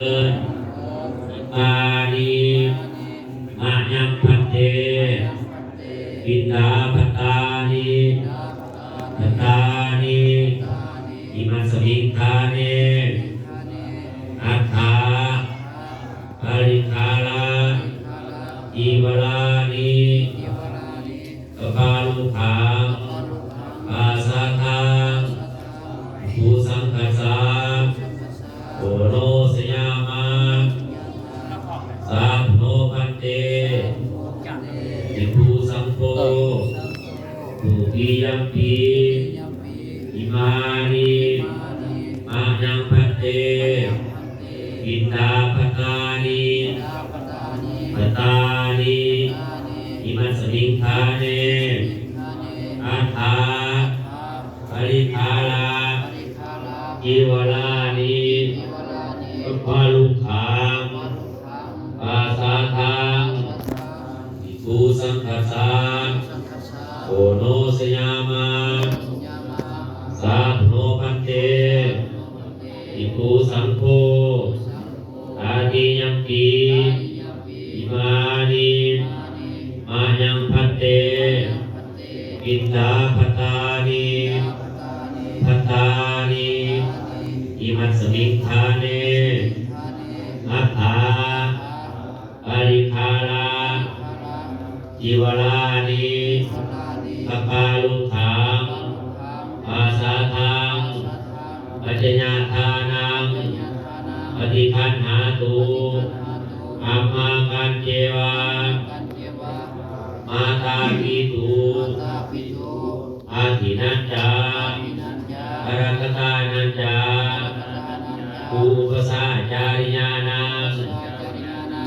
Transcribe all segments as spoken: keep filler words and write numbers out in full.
Imāni mayaṃ bhante piṇḍapātāni bhattāni imasmiṃ ṭhāne aṭṭha parikkharā cīvarāni kappālukaṃ pāsādhaṃ bhikkhusaṅghassa oṇojayāma. Sādhu no bhante bhikkhusaṅgho dutiyampi imāni mayaṃ bhante piṇḍapātāni bhattāni imasmiṃ ṭhāne aṭṭha parikkharā cīvarāni kappālukaṃ pāsādhaṃ bhikkhusaṅghassa oṇojayāma. Sādhu no bhante bhikkhusaṅgho tatiyampi imāni mayaṃ bhante piṇḍapātāni bhattāni imasmiṃ ṭhāne aṭṭha parikkharā cīvarāni kappālukaṃ pāsādhaṃ paccaññadānaṃ paṭiggaṇhātu. Amhākañceva mātāpitu ādīnañca kallaṭṭhānañca pūpasācāriyānaṃ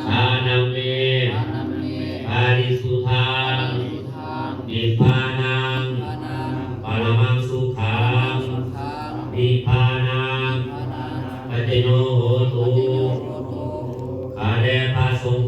dānaṃ me parisuddhaṃ nibbānaṃ paramaṃ sukhaṃ nibbānapaccayo hotu. ข้าแต่พระสงฆ์